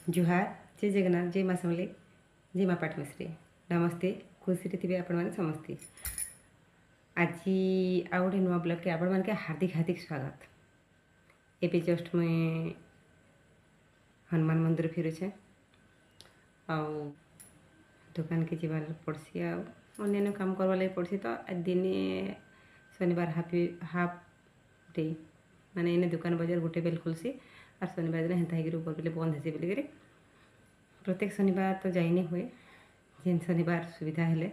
ଜୁହାର, ଜୟ ଜଗନ୍ନାଥ, ଜୟ ମା ସମଲେଇ, ଜୟ ମା ପାଟମେଶ୍ୱରୀ। ନମସ୍ତେ, ଖୁସିରେ ଥିବେ ଆପଣମାନେ ସମସ୍ତେ। ଆଜି ଆଉ ଗୋଟେ ନୂଆ ବ୍ଲଗ୍କେ ଆପଣମାନଙ୍କୁ ହାର୍ଦ୍ଦିକ ହାର୍ଦ୍ଦିକ ସ୍ୱାଗତ। ଏବେ ଜଷ୍ଟ ମୁଇଁ ହନୁମାନ ମନ୍ଦିର ଫେରୁଛେ ଆଉ ଦୋକାନକେ ଯିବାର ପଡ଼୍ସି ଆଉ ଅନ୍ୟାନ୍ୟ କାମ କରବାର୍ ଲାଗି ପଡ଼୍ସି। ତ ଦିନେ ଶନିବାର ହାଫ୍ ଡେ, ମାନେ ଏନେ ଦୋକାନ ବଜାର ଗୋଟେ ବେଲ୍ ଖୋଲ୍ସି ଆର୍ ଶନିବାର ଦିନ ହେନ୍ତା ହେଇକିରି ଉପର ବେଲେ ବନ୍ଦ ହେସି ବୋଲିକିରି ପ୍ରତ୍ୟେକ ଶନିବାର ତ ଯାଇନି ହୁଏ। ଯେନ୍ ଶନିବାର ସୁବିଧା ହେଲେ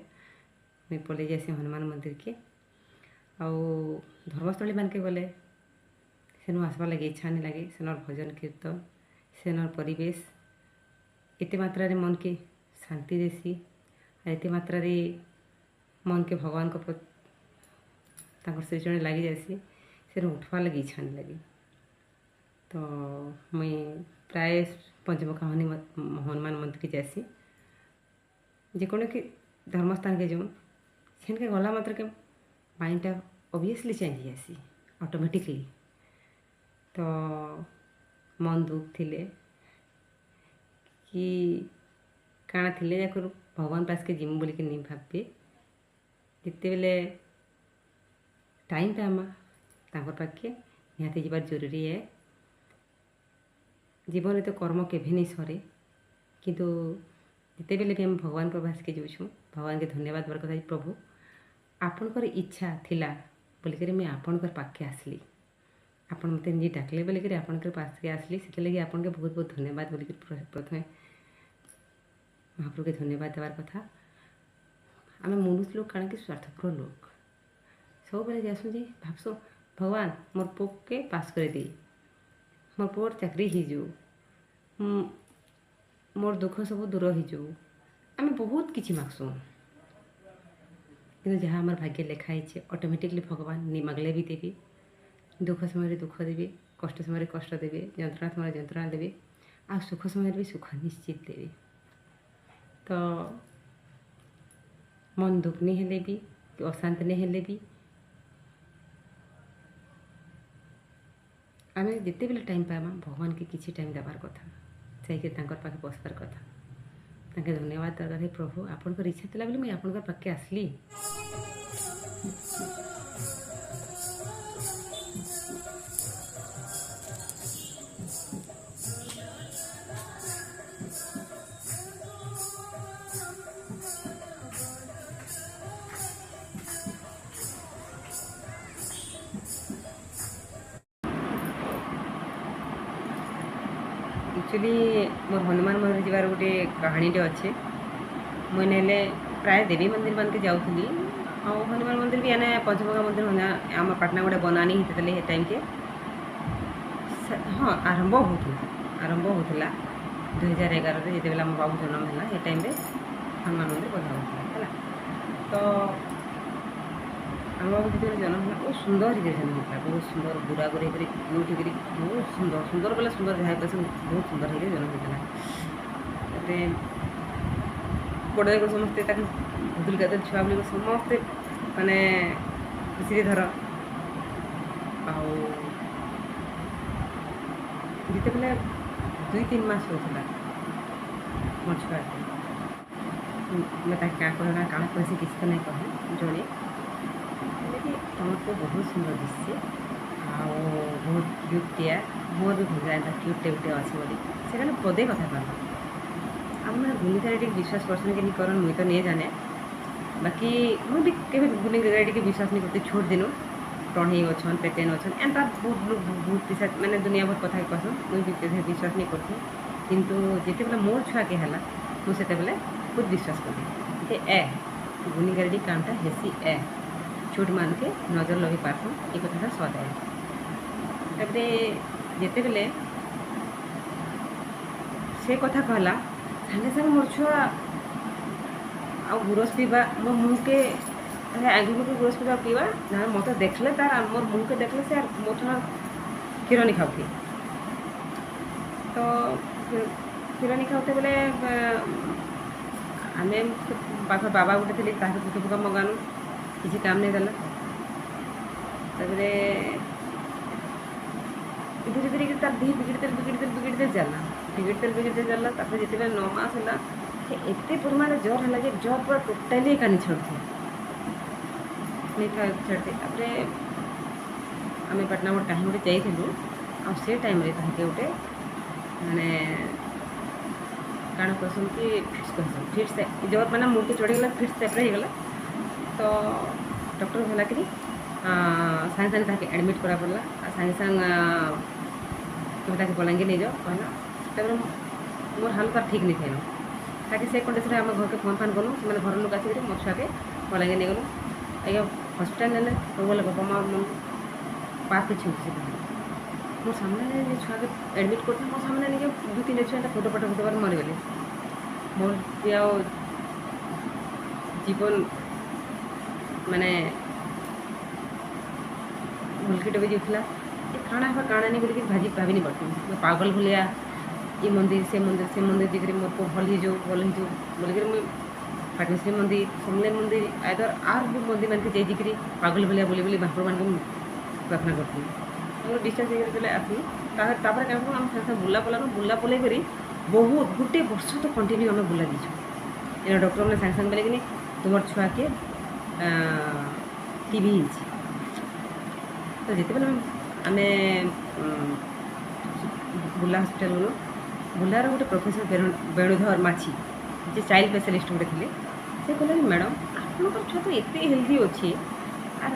ମୁଇଁ ପଲେଇ ଯାଏସି ହନୁମାନ ମନ୍ଦିରକେ। ଆଉ ଧର୍ମସ୍ଥଳୀ ମାନକେ ଗଲେ ସେନୁ ଆସବାର୍ ଲାଗି ଇଚ୍ଛା ନି ଲାଗେ। ସେନର୍ ଭଜନ କୀର୍ତ୍ତନ, ସେନର୍ ପରିବେଶ ଏତେ ମାତ୍ରାରେ ମନକେ ଶାନ୍ତି ଦେସି ଆର୍ ଏତେ ମାତ୍ରାରେ ମନକେ ଭଗବାନଙ୍କ ତାଙ୍କର ଶ୍ରୀଚରଣେ ଲାଗି ଯାଏସି, ସେନୁ ଉଠବାର୍ ଲାଗି ଇଚ୍ଛା ନି ଲାଗେ। ତ ମୁଇଁ ପ୍ରାୟ ପଞ୍ଚମୁଖା ହନୁମାନ ମନ୍ଦିରକେ ଯାଏସି। ଯେକୌଣସି ଧର୍ମସ୍ଥାନକେ ଯାଉଁ, ସେନ୍କେ ଗଲା ମାତ୍ରକେ ମାଇଣ୍ଡଟା ଅବଭିୟସଲି ଚେଞ୍ଜ ହେଇଯାଏସି ଅଟୋମେଟିକଲି। ତ ମନ ଦୁଃଖ ଥିଲେ କି କାଣା ଥିଲେ ଯାକରୁ ଭଗବାନ ପାସ୍କେ ଯିମୁ ବୋଲିକି ନି ଭାବବେ। ଯେତେବେଲେ ଟାଇମ୍ ପାଇମା, ତାଙ୍କର ପାଖ୍କେ ନିହାତି ଯିବାର ଜରୁରୀ ଏ। ଜୀବନରେ ତ କର୍ମ କେଭେ ନାଇଁ ସରେ, କିନ୍ତୁ ଯେତେବେଲେ ବି ଆମେ ଭଗବାନଙ୍କ ପାସ୍କେ ଯାଉଛୁଁ, ଭଗବାନକେ ଧନ୍ୟବାଦ ଦେବାର କଥା, ପ୍ରଭୁ ଆପଣଙ୍କର ଇଚ୍ଛା ଥିଲା ବୋଲିକରି ମୁଇଁ ଆପଣଙ୍କର ପାଖ୍କେ ଆସିଲି, ଆପଣ ମୋତେ ନିଜେ ଡାକିଲେ ବୋଲିକରି ଆପଣଙ୍କର ପାସ୍କେ ଆସିଲି, ସେଥିଲାଗି ଆପଣକେ ବହୁତ ବହୁତ ଧନ୍ୟବାଦ ବୋଲିକରି ପ୍ରଥମେ ମହାପ୍ରଭୁକେ ଧନ୍ୟବାଦ ଦେବାର କଥା। ଆମେ ମନୁଷ ଲୋକ କାଣା କି ସ୍ୱାର୍ଥପର ଲୋକ, ସବୁବେଳେ ଯାଏସୁଁ ଯେ ଭାବସୁଁ ଭଗବାନ ମୋର୍ ପୁଅକେ ପାସ୍ କରିଦେଇ, ମୋର୍ ପୁଅର ଚାକିରି ହେଇଯାଉ, ମୋର୍ ଦୁଃଖ ସବୁ ଦୂର ହେଇଯାଉ। ଆମେ ବହୁତ କିଛି ମାଗସୁଁ, କିନ୍ତୁ ଯାହା ଆମର ଭାଗ୍ୟ ଲେଖା ହେଇଛେ ଅଟୋମେଟିକଲି ଭଗବାନ ନି ମାଗଲେ ବି ଦେବେ। ଦୁଃଖ ସମୟରେ ଦୁଃଖ ଦେବେ, କଷ୍ଟ ସମୟରେ କଷ୍ଟ ଦେବେ, ଯନ୍ତ୍ରଣା ସମୟରେ ଯନ୍ତ୍ରଣା ଦେବେ, ଆଉ ସୁଖ ସମୟରେ ବି ସୁଖ ନିଶ୍ଚିତ ଦେବେ। ତ ମନ ଦୁଃଖ ନି ହେଲେ ବି କି ଅଶାନ୍ତି ନି ହେଲେ ବି ଆମେ ଯେତେବେଲେ ଟାଇମ୍ ପାଇମା, ଭଗବାନକେ କିଛି ଟାଇମ୍ ଦେବାର କଥା, ଯାଇକି ତାଙ୍କର ପାଖେ ବସବାର କଥା, ତାଙ୍କେ ଧନ୍ୟବାଦ ଦେବାର କଥା, ପ୍ରଭୁ ଆପଣଙ୍କର ଇଚ୍ଛା ଥିଲା ବୋଲି ମୁଇଁ ଆପଣଙ୍କର ପାଖକେ ଆସିଲି। ଆକ୍ଚୁଆଲି ମୋର୍ ହନୁମାନ ମନ୍ଦିର ଯିବାର ଗୋଟେ କାହାଣୀଟେ ଅଛେ। ମୁଇଁ ନେଲେ ପ୍ରାୟ ଦେବୀ ମନ୍ଦିର ମାନକେ ଯାଉଥିଲି ଆଉ ହନୁମାନ ମନ୍ଦିର ବି ଏନେ ପଞ୍ଚମୁଖା ମନ୍ଦିର ଆମ ପାଟନା ଗୋଟେ ବନାନି ହେଇଥିଲେ ହେ ଟାଇମ୍କେ। ହଁ, ଆରମ୍ଭ ହେଉଥିଲା 2011ରେ, ଯେତେବେଲେ ଆମ ବାବୁ ଜନ୍ମ ହେଲା, ହେ ଟାଇମ୍ରେ ହନୁମାନ ମନ୍ଦିର ବନା ହେଉଥିଲା ହେଲା। ତ ଆମ ବାବୁ ଯେତେବେଳେ ଜନ୍ମ ହେଲା, ବହୁତ ସୁନ୍ଦର ହେଇକରି ଜନ୍ମ ହେଇଥିଲା। ବହୁତ ସୁନ୍ଦର, ଗୁରା ଗୁରା ହେଇକରି, କ୍ୟୁଟ୍ ହେଇକରି, ବହୁତ ସୁନ୍ଦର ସୁନ୍ଦର ବୋଲେ ସୁନ୍ଦର ଯାହା କହିସନ୍, ବହୁତ ସୁନ୍ଦର ହେଇକରି ଜନ୍ମ ହେଇଥିଲା। ତାପରେ ବଡ଼ ଯାକ ସମସ୍ତେ ତାକୁ ଭୁଦୁଲ ଗାଦଲ ଛୁଆ ବୋଲି ସମସ୍ତେ ମାନେ ଖୁସିରେ ଧର। ଆଉ ଯେତେବେଳେ 2-3 ମାସ ହେଉଥିଲା ମୋ ଛୁଆକେ, ମୁଇଁ ତାকে କାଁ କହେ, କାଣା କହେସି କିଛି ତ ନାଇଁ କହେ, ଜଣେ କହିଲେ କି ତମର ପୁଅ ବହୁତ ସୁନ୍ଦର ଦିଶছে ଆଉ ବହୁତ କ୍ୟୁଟ୍ଟିଆ, ମୋର ବି ଭଲ ଏନ୍ତା କ୍ୟୁଟ୍ଟେ ଗୋଟେ ଅଛି ବୋଲି। ସେ ଖାଲି ପଦେ କଥା କହିଲା। ଆମେ ଗୁନିଗାରେଡ଼ି ଟିକେ ବିଶ୍ୱାସ କରସନ୍ କି ନି କରନ୍, ମୁଇଁ ତ ନେଇ ଜାନେ, ବାକି ମୁଇଁ ବି କେବେ ଗୁନିଗାରେଡ଼ି ଟିକେ ବିଶ୍ୱାସ ନି କରତି। ଛୋଟ ଦିନୁ ଟଣେଇ ଅଛନ୍, ପେଟେନ୍ ଅଛନ୍, ଏନ୍ତା ବହୁତ ଲୋକ ବହୁତ ପିସା ମାନେ ଦୁନିଆ ଭର କଥା କହେସନ୍। ମୁଇଁ ବି କେବେ ବିଶ୍ୱାସ ନି କରତି, କିନ୍ତୁ ଯେତେବେଲେ ମୋର୍ ଛୁଆକେ ହେଲା, ମୁଁ ସେତେବେଲେ ବହୁତ ବିଶ୍ୱାସ କଲି ଯେ ଏ ଗୁନିଗାରେଡ଼ି କାମଟା ହେସି, ଏ ଛୋଟ ମାନକେ ନଜର ଲଗେଇ ପାରସନ୍, ଏ କଥାଟା ସତ୍ ଏ। ତାପରେ ଯେତେବେଲେ ସେ କଥା କହିଲା, ସାଙ୍ଗେ ସାଙ୍ଗେ ମୋର୍ ଛୁଆ ଆଉ ଗୁରସ୍ ପିଇବା, ମୋ ମୁହଁକେ ଆଗକୁ ଗୁରସ୍ ପିଇବା ପିଇବା ନା, ମୋତେ ଦେଖିଲେ ତାର ମୋର୍ ମୁହଁକେ ଦେଖିଲେ ସେ ମୋ ଠାନ କ୍ଷୀର ନି ଖାଉଥି। ତ କ୍ଷୀର ନି ଖାଉଥେ ବେଲେ ଆମେ ପାଖ ବାବା ଗୋଟେ ଥିଲେ, ତାହାକେ ପୁକେ ଫୁକା ମଗାନୁ, କିଛି କାମ ନାଇଁ ଦେଲା। ତାପରେ ଧୀରେ ଧୀରେ ତାର ଦେହ ବିଗିଡ଼ିତେ ବିଗିଡ଼ିତେ ବିଗିଡ଼ିତେ ଚାଲିଲା। ବିଗିଡ଼ତେ ବିଗିଡ଼ତେ ଚାଲିଲା। ତାପରେ ଯେତେବେଳେ 9 ମାସ ହେଲା, ସେ ଏତେ ପରିମାଣରେ ଜ୍ୱର ହେଲା ଯେ ଜ୍ୱର ପୁରା ଟୋଟାଲି ଏକା ନି ଛାଡ଼ୁଥାଏ, ନେଇ ଛାଡ଼ୁଥାଏ। ତାପରେ ଆମେ ପାଟନାଗଡ଼ କାହିଁ ଗୋଟେ ଯାଇଥିଲୁ, ଆଉ ସେ ଟାଇମ୍ରେ ତାହାକେ ଗୋଟେ ମାନେ କାଣା କହେସନ୍ କି ଫିଟ୍ସ କହେସନ୍, ଫିଟ୍ସ ଜ୍ୱର ମାନେ ମୁଣ୍ଡକେ ଚଢ଼ିଗଲା, ଫିଟ୍ସ ଟାଇପ୍ର ହେଇଗଲା। ତ ଡକ୍ଟର ହେଲା କିରି ସାଙ୍ଗେ ସାଙ୍ଗେ ତାହାକେ ଆଡ଼ମିଟ୍ କରା ପଡ଼ଲା, ଆଉ ସାଙ୍ଗେ ସାଙ୍ଗେ ତୁମେ ତାକେ ବଲାଙ୍ଗୀର ନେଇଯାଅ କହିଲା। ତାପରେ ମୋର୍ ହାଲତ ତାର ଠିକ୍ ନେଇ ଥାଇନ। ତାକେ ସେ କଣ୍ଡିସନ୍ରେ ଆମେ ଘରକେ ଫୋନ୍ ଫାନ୍ କଲୁ, ସେମାନେ ଘର ଲୋକ ଆସିକରି ମୋ ଛୁଆକେ ବଲାଙ୍ଗୀର ନେଇଗଲୁ। ଆଜ୍ଞା, ହସ୍ପିଟାଲ ନେଲେ ସବୁବେଳେ ବାପା ମା ପାର୍କ ଛୁଉଁଛି। ମୋ ସାମ୍ନାରେ ଯେ ଛୁଆକେ ଆଡ଼ମିଟ୍ କରିଥିଲେ, ମୋ ସାମ୍ନାରେ ନିକେ ଦୁଇ ତିନିଟା ଛୁଆ ଏନ୍ତା ଫଟୋ ଫଟୋ ଫଟୋ ମରିଗଲେ। ମୋର୍ ବି ଆଉ ଜୀବନ ମାନେ ଭୁଲକି ଡବି ଯାଉଥିଲା ଯେ କାଣା ହେବା କାଣା ନି ବୋଲିକି ଭାବି ନି ପାରୁଥିଲି। ମୁଇଁ ପାଗଲ ଭଳିଆ ଇ ମନ୍ଦିର, ସେ ମନ୍ଦିର, ସେ ମନ୍ଦିର ଯାଇକରି ମୋର୍ ପୁଅ ଭଲ୍ ହେଇଯାଉ, ଭଲ୍ ହେଇଯାଉ ବୋଲିକରି ମୁଇଁ ପାଟନେଶ୍ୱରୀ ମନ୍ଦିର, ସମଲେଇ ମନ୍ଦିର, ଆଇଦର ଆର୍ ବି ମନ୍ଦିର ମାନକେ ଯାଇ ଯାଇକରି ପାଗଲ ଭଳିଆ ବୁଲି ବୁଲି ମହାପ୍ରଭୁମାନଙ୍କୁ ପ୍ରାର୍ଥନା କରୁଥିଲି। ମୋର ଡିସଚାର୍ଜ ହେଇକରି ଯେତେବେଳେ ଆସିଲି, ତାପରେ କାଣା କଲୁ, ଆମେ ସାଙ୍ଗେ ସାଙ୍ଗେ ବୁର୍ଲା ପଲାନୁ। ବୁର୍ଲା ପଲେଇ କରି ବହୁତ ଗୋଟେ ବର୍ଷ ତ କଣ୍ଟିନ୍ୟୁ ଆମେ ବୁର୍ଲା ଯାଇଛୁ। ଏନେ ଡକ୍ଟର ମାନେ ସାଙ୍ଗେ ସାଙ୍ଗେ ବୋଇଲେ କିନି ତୁମର ଛୁଆକେ ଟିବି ହେଇଛି। ତ ଯେତେବେଳେ ଆମେ ବୁର୍ଲା ହସ୍ପିଟାଲ ଗଲୁ, ବୁର୍ଲାର ଗୋଟେ ପ୍ରଫେସର ବେଣୁଧର ମାଛି, ଯେ ଚାଇଲ୍ଡ ସ୍ପେଶାଲିଷ୍ଟ ଗୋଟେ ଥିଲେ, ସେ କହିଲେ, ମ୍ୟାଡ଼ାମ୍, ଆପଣଙ୍କର ଛୁଆ ତ ଏତେ ହେଲ୍ଦି ଅଛି, ଆର୍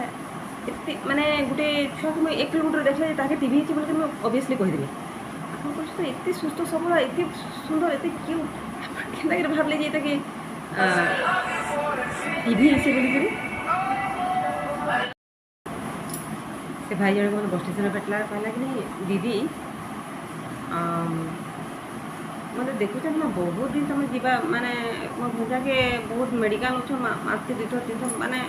ଏତେ ମାନେ ଗୋଟେ ଛୁଆକୁ ମୁଇଁ 1 କିଲୋମିଟର ଦେଖିଲେ ଯେ ତାହାକେ ଟିବି ହେଇଛି ବୋଲିକି ମୁଁ ଅବଭିୟସଲି କହିଦେବି। ଆପଣଙ୍କର ଛୁଆ ତ ଏତେ ସୁସ୍ଥ ସବଳ, ଏତେ ସୁନ୍ଦର, ଏତେ କ୍ୟୁଟ୍, ଆପଣ କେନ୍ତା କରି ଭାବିଲେ ଯେ ଏଟାକେ ଟିବି ହେଇছে ବୋଲିକରି? ସେ ଭାଇ ଜଣକ ମୋତେ ବସ୍ ଷ୍ଟେସନରେ ଭେଟିଲା। କହିଲା କି ନାଇଁ ଦିଦି, ମୋତେ ଦେଖୁଛନ୍ ନା, ବହୁତ ଦିନ ତମେ ଯିବା ମାନେ ମୋ ଭଞ୍ଜାକେ ବହୁତ ମେଡ଼ିକାଲ ନଉଛ, ମାସକେ ଦୁଇଥର ତିନିଥର, ମାନେ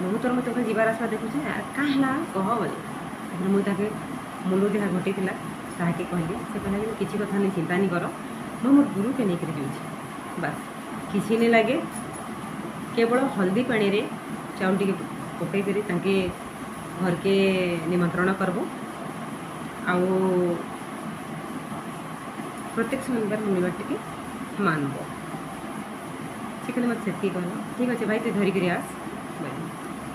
ବହୁତ ଥର ମୁଇଁ ତମେ ଯିବାର ଆସିବା ଦେଖୁଛେ, କାଁ ହେଲା କହ ବୋଲେ। ତାପରେ ମୁଇଁ ତାକେ ମୁଣ୍ଡ ଯାହା ଘଟିଥିଲା ତାହାକେ କହିଲି। ସେ କହିଲା କି କିଛି କଥା ନାଇଁ, ଚିନ୍ତା ନି କର, ମୁଁ ମୋର ଗୁରୁକେ ନେଇକରି ଯାଉଛି, ବାସ୍ କିଛି ନି ଲାଗେ। କେବଳ ହଳଦୀ ପାଣିରେ ଚାଉଳ ଟିକେ ପକେଇକରି ତାଙ୍କେ ଘରକେ ନିମନ୍ତ୍ରଣ କରବ, ଆଉ ପ୍ରତ୍ୟେକ ଶନିବାର ମଙ୍ଗଳବାର ଟିକେ ମାନବ। ସେ ଖାଲି ମୋତେ ସେତିକି କହିଲା, ଠିକ୍ ଅଛି ଭାଇ, ତୁଇ ଧରିକରି ଆସ ବୋଇଲେ।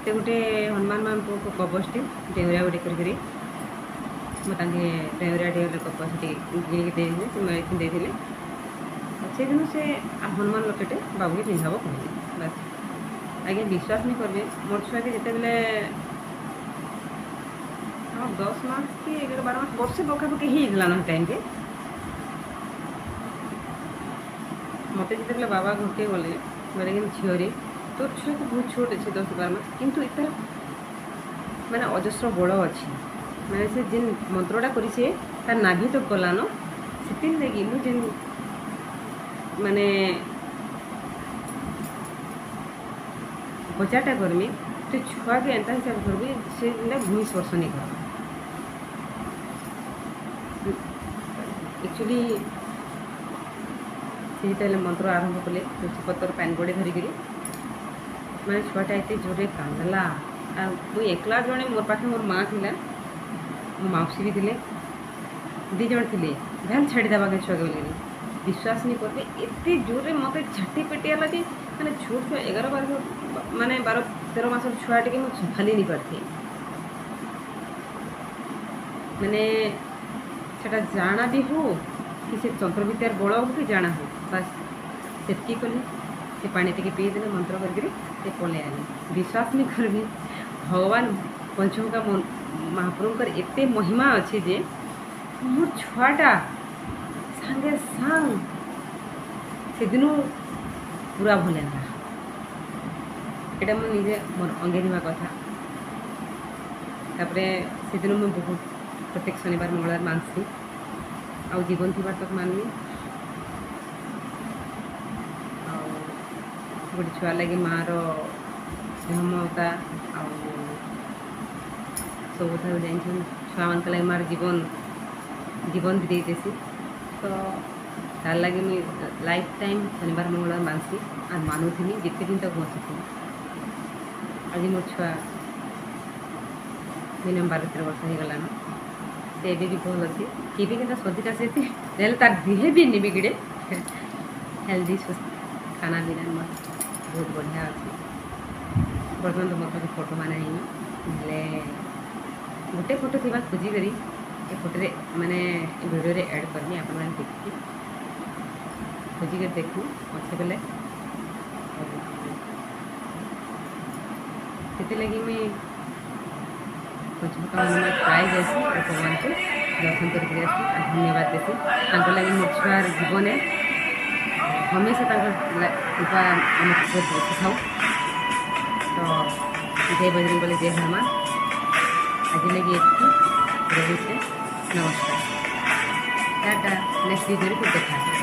ସେ ଗୋଟେ ହନୁମାନ ମାଙ୍କ କବଚଟେ ଡେଉଁରିଆ ଗୋଟେ କରିକରି ମୁଁ ତାଙ୍କେ ଡେଉଁରିଆ ଡେଉଁରିଆ କବଚ ଟିକେ କିଣିକି ଦେଇଥିଲେ, ସେ ମେଡ଼ିସିନ୍ ଦେଇଥିଲେ ସେଦିନ। ସେ ହନୁମାନ ଲକେଟେ ବାବୁକେ ପିନ୍ଧାବ କହିଲେ। ବାସ୍ ଆଜ୍ଞା, ବିଶ୍ୱାସ ନାଇଁ କରିବେ, ମୋର୍ ଛୁଆକେ ଯେତେବେଲେ ହଁ 10 ମାସ କି 11 12 ମାସ, ବର୍ଷେ ପାଖାପାଖି ହେଇଥିଲା ନା ଟାଇମ୍କେ, ମୋତେ ଯେତେବେଲେ ବାବା ଘରକେ ଗଲେ, ବୋଇଲେ କି ଝିଅରେ, ତୋର ଛୁଆ ତ ବହୁତ ଛୋଟ ଅଛି, 10 12 ମାସ, କିନ୍ତୁ ଏତାର ମାନେ ଅଜସ୍ର ବଳ ଅଛି, ମାନେ ସେ ଯେନ୍ ମନ୍ତ୍ରଟା କରିଛେ ତାର ନାଭି ତ ଗଲାନ। ସେଥିର୍ ଲାଗି ମୁଁ ଯେନ୍ ମାନେ ବଜାରଟା କରମି, ତ ଛୁଆକେ ଏନ୍ତା ହିସାବ କରବି ସେ ଯେନ୍ତା ଭୂମି ସ୍ପର୍ଶ ନେଇ କରବା। ଆକ୍ଚୁଆଲି ସେ ଯେତେବେଲେ ମନ୍ତ୍ର ଆରମ୍ଭ କଲେ, ତୁଳସୀ ପତ୍ର ପାଣି ଗୋଡ଼େ ଧରିକିରି, ମାନେ ଛୁଆଟା ଏତେ ଜୋରରେ କାନ୍ଦଲା। ଆଉ ମୁଇଁ ଏକଲା ଜଣେ, ମୋର୍ ପାଖେ ମୋର୍ ମା ଥିଲା, ମୋ ମାଉସୀ ବି ଥିଲେ, 2 ଜଣ ଥିଲେ, ଭ୍ୟାନ୍ ଛାଡ଼ିଦେବାକେ ଛୁଆକେ ବୋଲିକିରି। ବିଶ୍ୱାସ ନି କରିବେ, ଏତେ ଜୋରରେ ମୋତେ ଝାଟି ପିଟି ହେଲା ଯେ ମାନେ ଛୋଟ ଛୁଆ 11 12 ମାନେ 12 13 ମାସର ଛୁଆ ଟିକେ ମୁଁ ସମ୍ଭାଳି ନି ପାରିଥି। ମାନେ ସେଟା ଜାଣା ବି ହଉ କି ସେ ତନ୍ତ୍ର ବଳ ହଉ କି ଜାଣା ହଉ, ବାସ୍ ସେତ୍କି କଲି, ସେ ପାଣି ଟିକେ ପିଇଦେଲେ, ମନ୍ତ୍ର କରିକିରି ସେ ପଳେଇ ଆଇଲେ। ବିଶ୍ୱାସ ନି କରିବେ, ଭଗବାନ ପଞ୍ଚମୁଖା ମହାପ୍ରଭୁଙ୍କର ଏତେ ମହିମା ଅଛି ଯେ ମୋର୍ ଛୁଆଟା ସାଙ୍ଗେ ସାଙ୍ଗ ସେଦିନୁ ପୁରା ଭଲ ହେଲା। ଏଇଟା ମୁଁ ନିଜେ ମୋର ଅଙ୍ଗେ ନିଭା କଥା। ତାପରେ ସେଦିନ ମୁଁ ବହୁତ ପ୍ରତ୍ୟେକ ଶନିବାର ମଙ୍ଗଳବାର ମାନସି, ଆଉ ଜୀବନ ଥିବାର ତକ ମାନବି। ଆଉ ଗୋଟେ ଛୁଆ ଲାଗି ମାଆର ସ୍ନେହ ମମତା ଆଉ ସବୁ କଥା ଜାଣିଛନ୍, ଛୁଆମାନଙ୍କ ଲାଗି ମାଆର ଜୀବନ ଜୀବନ ବି ଦେଇଦେସି। ତ ତାର୍ ଲାଗି ମୁଇଁ ଲାଇଫ୍ ଟାଇମ୍ ଶନିବାର ମଙ୍ଗଳବାର ମାନସି ଆର୍ ମାନୁଥିନି ଯେତେ ଦିନ ତକ୍ ବଞ୍ଚିଥିନି। ଆଜି ମୋର୍ ଛୁଆ ମିନିମମ୍ 12 13 ବର୍ଷ ହେଇଗଲାନ। ସେ ଏବେ ବି ଭଲ ଅଛି। କେବେ କେନ୍ତା ସର୍ଦି କାଶ ହେଇଛି ହେଲେ ତାର ଦେହ ବି ନି ବିଗିଡ଼େ। ହେଲ୍ଦି, ଖାନା ପିନା ବହୁତ ବଢ଼ିଆ ଅଛି। ବର୍ତ୍ତମାନ ତ ମୋର ପାଖେ ଫଟୋ ମାନେ ହେଇନି, ହେଲେ ଗୋଟେ ଫଟୋ ଥିବା ଖୋଜିକରି ଏ ଫଟୋରେ ମାନେ ଏ ଭିଡ଼ିଓରେ ଆଡ଼୍ କରିମି। ଆପଣମାନେ ଦେଖିକି ଖୋଜିକରି ଦେଖିବୁ ଅଛି ବେଲେ। ସେଥିଲାଗି ମୁଇଁ ପଞ୍ଚମୁଖା ହନୁମାନ ପ୍ରାୟ ଯାଏସି ଆଉ ଭଗବାନଙ୍କୁ ଦର୍ଶନ କରିକିରି ଆସି ଆଉ ଧନ୍ୟବାଦ ଦେସି ତାଙ୍କ ଲାଗି। ମୋ ଛୁଆର ଜୀବନେ ହମେଶା ତାଙ୍କର କୃପା ଆମ ଉପରେ ବସିଥାଉ। ତ ଜୟ ବଜରଙ୍ଗବଲି, ଜୟ ହନୁମାନ। ଆଜି ଲାଗି ଏତିକି ରହୁଛେ। ନମସ୍କାର, ଟାଟା। ନେକ୍ସଟ ଭିଡ଼ିଓରେ ଫେର୍ ଦେଖା।